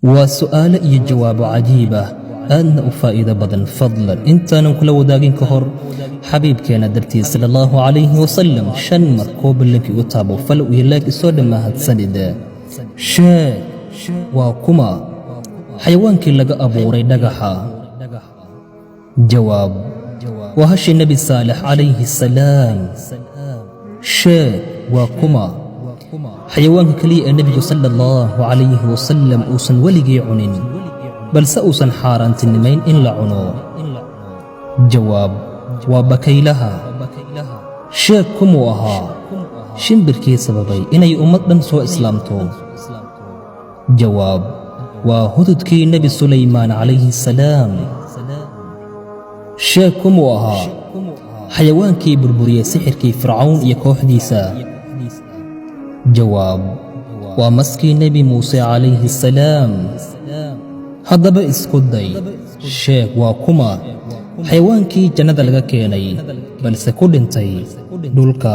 Waa su'aalo iyo jawaabo cajiib ah, aadna u faa'iido badan. Fadlan, intaanan kula wadaagin ka hor, xabiibkeena dartiis sala Allahu calayhi wasalam shan mar kooba linki u taabo, follow iyo like isoo dhammaahadsanid. Sheeg, waa kuma xayawaankii laga abuuray dhagaxa? Jawaab: waa hashii Nebi Saalex calayhi salaam. Sheeg, waa kuma xayawaanka keliya ee Nebigu sala Allahu calayhi wasalam uusan weligii cunin, balse uusan xaaraantinimayn in la cuno? Jawaab: waa bakaylaha. Sheeg, kumuu ahaa shimbirkii sababay inay ummad dhan soo islaamto? Jawaab: waa hududkii Nebi Sulaymaan calayhi salaam. Sheeg, kumuu ahaa xayawaankii burburiyey sixirkii Fircawn iyo kooxdiisa? Jawaab: waa maskii Nebi Muuse calayhi salaam. Haddaba isku day, sheeg, waa kuma xayawaankii jannada laga keenay balse ku dhintay dhulka?